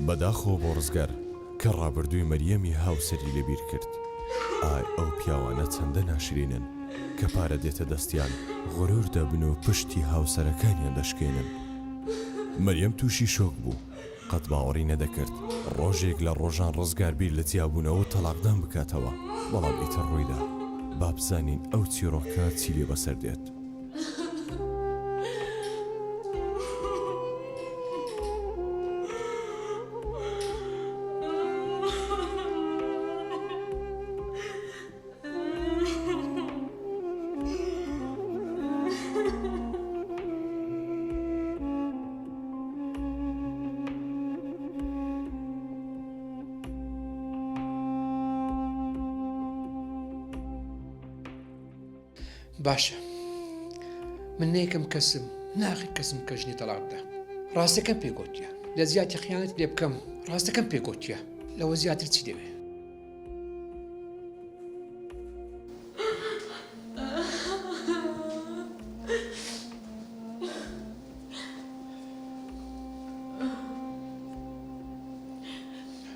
بەداخەوە بۆ ڕزگار کە ڕابردووی مەریەمی هاوسەری لەبیر کرد. ئای ئەو پیاوانە چەندە ناشرینن کە پارە دێتە دەستیان غرور دەبن و پشتی هاوسەرەکانیان دەشکێنن. مەریەم تووشی شۆک بوو، قەت باوەڕی نەدەکرد ڕۆژێک لە ڕۆژان ڕزگار بیر لە جیابوونەوە و تەڵاقدان بکاتەوە، بەڵام ئیتر ڕوویدا. با بزانین ئەو چیڕۆکە چی لێ بەسەر دێت. باشە من نەیەکەم کەسم ناخی کەسم کە ژنی تەلاق بدە ڕاستەکەم پێ گۆتیە لە زیاتی خیانەت لێ بکەم ڕاستەکەم پێ گۆتیە لەوە زیاتر چی دەوێ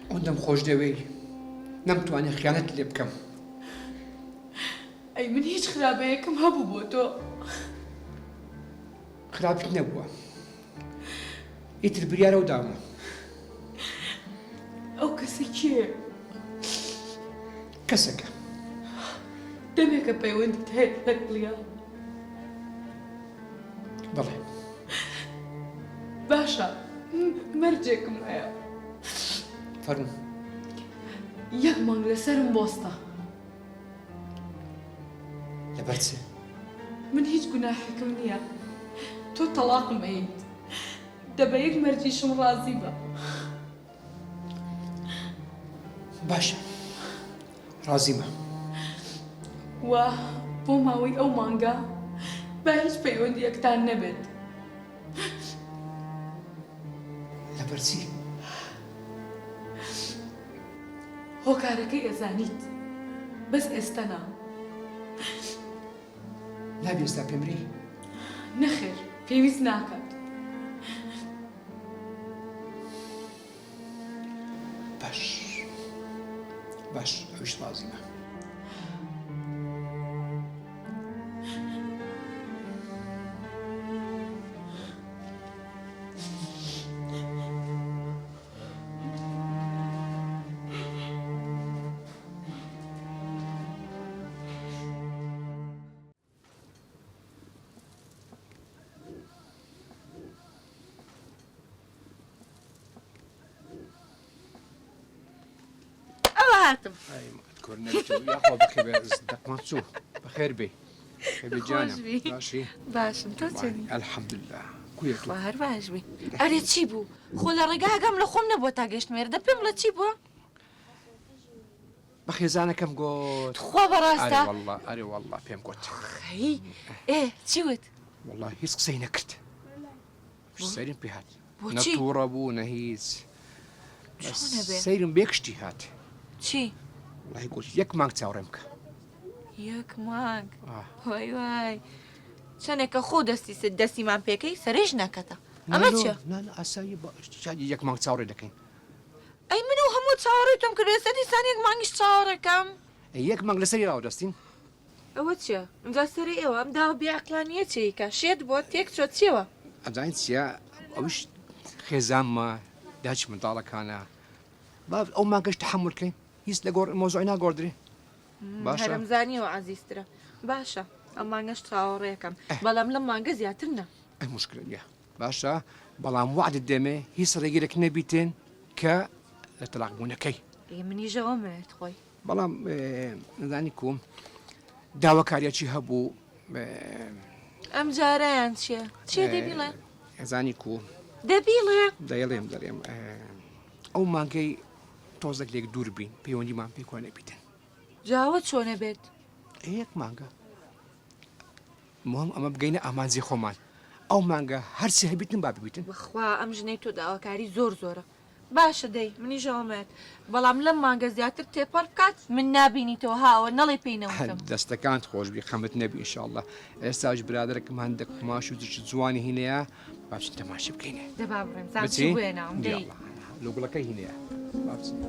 ئەوەندەم خۆش دەوێی نەمتوانی خیانەت لێ بکەم. ئەی من هیچ خراپەیەکم هەبوو بۆ تۆ؟ خراپیت نەبووە ئیتر بریارە و داومە. ئەو کەسە کێیە؟ کەسەکە. دەمێکە پەیوەندیت هەیە لەگەڵیا؟ بەڵێ. باشە مەرجێکم هەیە. فەرموو. یەک مانگ لەسەرم بۆستە. لەبەر چ؟ من هیچ گوناحێکم نییە تۆ تەڵاقم ئەیت دە بە یەک مەرجیشم ڕازی بە. باشە ڕازیمە. وە بۆ ماوەی ئەو مانگە با هیچ پەیوەندیەکتان نەبێت. لەبەر چی؟ هۆکارەکەی ئەزانیت بەس ئێستا نا. نابێ ئێستا پێم برێی؟ نەخێر پێویست ناکات. باش باش ئەویش ڕازیمە. ئەوە هاتم بەخێر بێ باشم تۆ چۆنی الحمدلله هەر باش بی ئەرێ چی بوو خۆ لە ڕێگا ئاگام لە خۆم نەبووە تا گەشتمە ئێرە دە پێم بڵێ چی بووە؟ بە خێزانەکەم گۆت. تخوا بەڕاستە؟ ئەرێ وەڵڵا ئەرێ وەڵڵا پێم گۆت. خەی ئێ چی وت؟ وەڵڵا هیچ قسەی نەکرد. سەیرم پێ هات. بۆچی؟ نە تووڕە بوو نە هیچ. بەس چۆن ئەبێ؟ سەیرم بێ کشتی هات. چی؟ وەڵڵاهی گۆتی یەک مانگ چاوەڕێم بکە. یەک مانگ وای وای چەنێکە خۆ دەستی دەستیمان پێکەی سەرێش ناکەتە ئەمە چیە؟ نا نا ئاسایی یەک مانگ چاوەڕێ دەکەین. ئەی من و هەموو چاوەڕێی تۆم کرد ئێستا دیسان یەک مانگیش چاوەڕێکەم. یەک مانگ لەسەری ڕاودەستین. ئەوە چیە ئینجا سەرەی ئێوە ئەم داوە بێ عەقڵانیە چێیکا شێت بووە تێک چوە چیەوە. ئەزانی چیە ئەوش خێزانمە دایکی منداڵەکانە با ئەو مانگەش تەحەمول کەین هیچ لە گۆڕ مەوزوعی ناگۆڕدرێ. باشە هەرم زانیەوە عەزیزترە باشە ئەم مانگەش چاوەڕێکەم بەڵام لەم مانگە زیاتر نا. ئەی موشکلە نیە باشە بەڵام وەعدت دەمێ هیچ ڕێگرێک نەبیتێن کە لە تەلاق بوونەکەی. ئێ منیش ئەوەم ئەوێت خۆی. بەڵام نەزانی کوم داواکاریەکی هەبوو. ئەم جارەیان چیە؟ چیە دەی بیڵێ. ئەزانی کو. دە بیڵێ. دەیڵێم دەڵێم ئەو مانگەی تۆزێک لێک دوور بین پەیوەندیمان پێکوە نەبیتن. جا ئەوە چۆنە بێت؟ ئێ یەک مانگە مهم ئەمە بگەینە ئامانجی خۆمان ئەو مانگە هەرچی هەبیتن با ببیتن. بەخوا ئەم ژنەی تۆ داواکاری زۆر زۆرە باشە دەی منیش ئەوەمەوێت بەڵام لەم مانگە زیاتر تێپەڕ بکات من نابینیتەوە ها ئەوە نەڵێی پێی نەوتم. دەستەکانت خۆشبی خەمت نەبی انشاءاللە ئێستاش برادەرەکەم هەندێک قوماش و جلکی جوانی هینەیە با بچین تەماشی بکەینێ. دە با بڕۆین بزانم چی بچین؟ بۆیە ناوم دەی. یاڵڵا. لۆ گوڵەکەی هینەیە. با بچین.